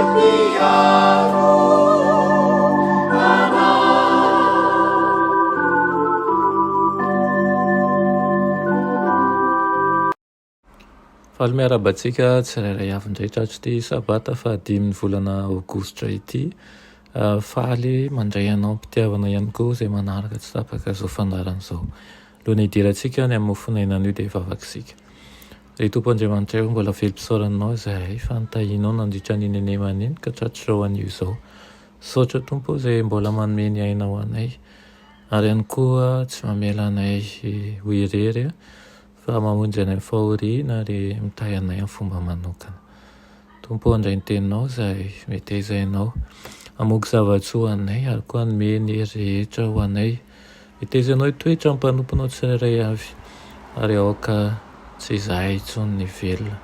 Mpiaro anay. Faly miarahaba antsika tsirairay avy indray tratr'ity sabata fahadimin'ny volana aogositra ity. Faly mandray anao am-pitiavana ihany koa izay manaraka tsy tapaka izao fandaharana izao. Alohan'ny hidirantsika any amin'ny mofon'aina anio dia hivavaka isika. Ry Tompo Andriamanitray ô, mbola velom-pisaorana Anao izahay fa nitahianao nandritra an'iny anemana iny ka tratr'izao anio izao. Misaotra Tompo ô izay mbola manome ny aina ho anay ary ihany koa tsy mamela anay ho irery fa mamonjy anay amin'ny fahoriana ary mitahy anay amin'ny fomba manokana. Tompo ô, handray ny teninao izahay, meteza Ianao hamoky zava-tsoa ho anay ary koa hanome ny hery rehetra ho anay. Meteza Ianao hitoetra amin'ny mpanomponao tsirairay avy ary aoka tsy izahay intsony ny velona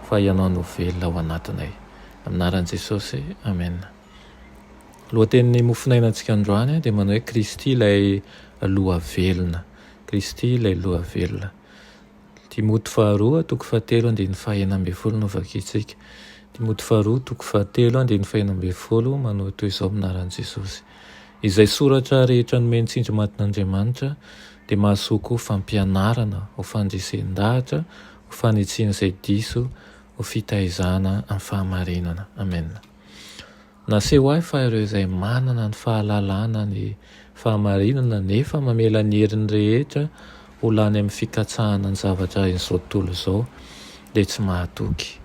fa Ianao no velona ao anatinay. Amin'ny anaran'i Jesosy, amena. Lohatenin'ny mofonainantsika androany dia manao hoe Kristy ilay loha velona. Kristy ilay loha velona. Timoty faharoa toko fahatelo andininy fahenina ambin'ny folo no vakintsika. Timoty faharoa toko fahatelo andininy fahenina ambin'ny folo manao toy izao amin'ny anaran'i Jesosy. Izay soratra rehetra nomen'ny tsindrimadin'Andriamanitra dia mahasoa koa fampianarana, ho fandresen-dahatra, ho fanitsiana izay diso, ho fitaizana amin'ny fahamarinana. Amena. Naseho ahy fa ireo izay manana ny fahalalana ny fahamarinana nefa mamela ny heriny rehetra ho lany amin'ny fikatsahana ny zavatra izao tontolo izao dia tsy mahatoky.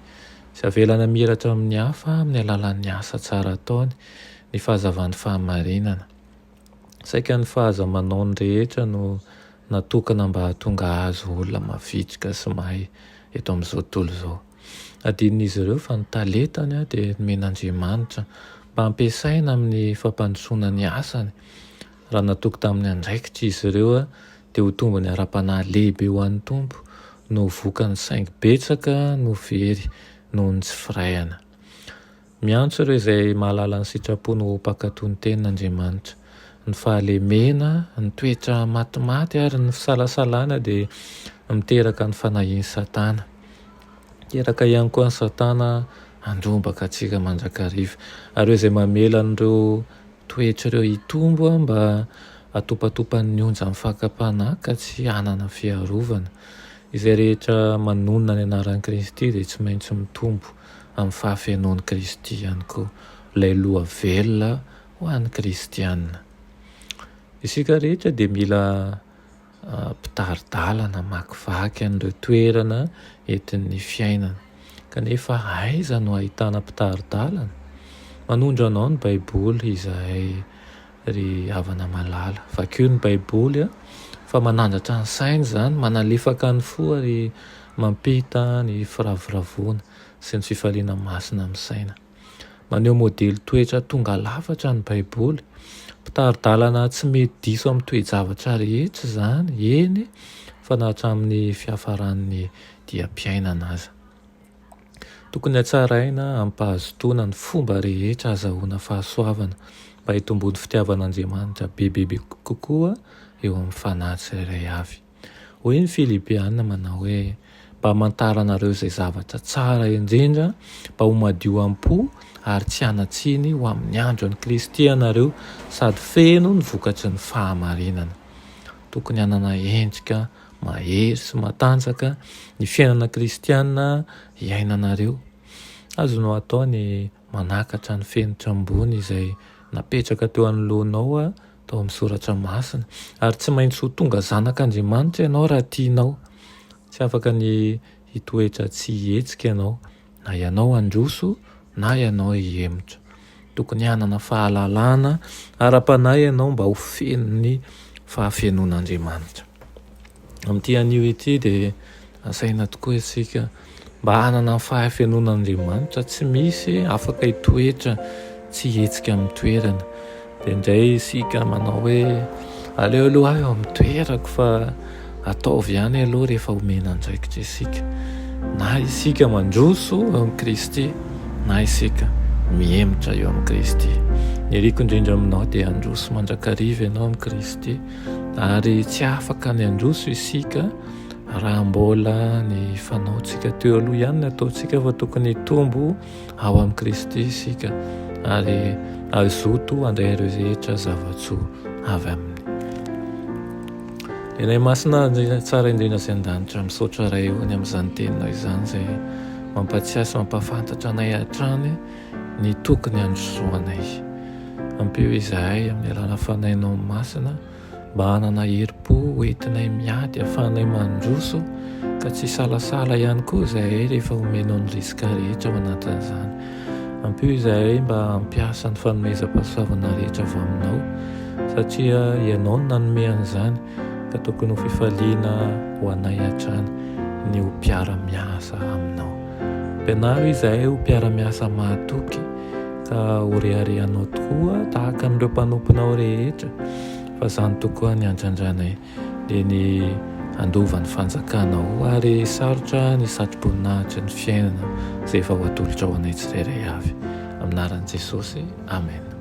Tsy avelany hamiratra amin'ny hafa amin'ny alalan'ny asa tsara ataony ny fahazavan'ny fahamarinana. Saika ny fahaza-manaony rehetra no natokana mba hahatonga azy ho olona mavitrika sy mahay eto amin'izao tontolo izao. Adinon'izy ireo fa ny talentany dia nomen'Andriamanitra mba hampiasaina amin'ny fampandrosoana ny asany. Raha natoky tamin'ny andraikitra izy ireo dia ho tombony ara-panahy lehibe ho an'ny Tompo no ho vokany saingy betsaka no very noho ny tsy firaihana. Miantso ireo izay mahalala ny sitrapony ho mpankatò ny teniny Andriamanitra. Ny fahalemena, ny toetra matimaty ary ny fisalasalana dia miteraka ny fanahian'i Satana. Miteraka ihany koa an'i Satana handrombaka antsika mandrakariva. Ary ireo izay mamela an'ireo toetra ireo hitombo mba hatopatopan'ny onjan'ny fakam-panahy ka tsy hanana fiarovana. Izay rehetra manonona ny anaran'i Kristy dia tsy maintsy mitombo amin'ny fahafenoan'i Kristy ihany koa, ilay loha velona ho an'ny kristiana. Isika rehetra dia mila mpitari-dalana hamakivaky an'ireo toerana entin'ny fiainana. Kanefa aiza no ahitana mpitari-dalana? Manondro anao ny Baiboly izahay ry havana malala. Vakio ny Baiboly fa manandratra ny saina izany, manalefaka ny fo ary mampita ny firavoravoana sy ny fifaliana masina amin'ny saina. Maneho modely toetra tonga lafatra ny Baiboly. Mpitari-dalana tsy mety diso amin'ny toe-javatra rehetra izany, eny fa na hatramin'ny fiafaran'ny diam-piainana aza. Tokony hatsaraina amim-pahazotoana ny fomba rehetra hahazahoana fahasoavana mba hitomboan'ny fitiavan'Andriamanitra bebebe kokoa eo amin'ny fanahy tsirairay avy. Hoy ny Filipiana manao hoe, Mba hamantaranareo izay zavatra tsara indrindra, mba ho madio am-po ary tsy hanan-tsiny ho amin'ny andron'i Kristy ianareo, sady feno ny vokatry ny fahamarinana. Tokony hanana endrika mahery sy matanjaka ny fiainana kristiana iainanareo. Azonao atao ny manakatra ny fenitra ambony izay napetraka teo anoloanao tao amin'ny soratra masina, ary tsy maintsy ho tonga zanak'Andriamanitra ianao raha tianao. Tsy afaka ny hitoetra tsy hihetsika ianao, na ianao handroso na ianao hihemotra. Tokony hanana fahalalana ara-panahy ianao mba ho feno ny fahafenoan'Andriamanitra. Amin'ity anio ity dia asaina tokoa isika mba hanana ny fahafenoan'Andriamanitra, tsy misy afaka hitoetra tsy hihetsika amin'ny toerana. Dia indray isika manao hoe aleo aloha aho eo amin'ny toerako fa ataovy ihany aloha rehefa omena andraikitra isika. Na isika mandroso eo amin'i Kristy na isika mihemotra eo amin'i Kristy. Ny iriko indrindra aminao dia handroso mandrakariva ianao amin'i Kristy ary tsy afaka ny handroso isika. raha mbola ny fanaontsika teo aloha ihany no ataontsika fa tokony hitombo ao amin'i Kristy isika ary hazoto handray ireo rehetra zava-tsoa avy aminy. Ray Masina tsara indrindra izay an-danitra, misaotra Ray o ny amin'izany teninao izany izay mampatsiahy sy mampahafantatra anay hatrany ny tokony handrosoanay. Ampio izahay amin'ny alalan'ny Fanahinao Masina mba hanana herim-po ho entinay miady ahafahanay mandroso ka tsy hisalasala ihany koa izahay rehefa omenao ny risque rehetra ao anatin'izany. Ampio izahay mba hampiasa ny fanomezam-pahasoavana rehetra avy aminao satria ianao no nanome an'izany ka tokony ho fifaliana ho anay hatrany ny ho mpiara-miasa aminao. Ampianaro izahay ho mpiara-miasa mahatoky ka ho reharehanao tokoa tahaka an'ireo mpanomponao rehetra fa izany tokoa ny andrandranay dia ny handova ny fanjakanao ary sarotra ny satroboninahitry ny fiainana izay efa ho atolotrao anay tsirairay avy. Amin'ny anaran'i Jesosy, Amena.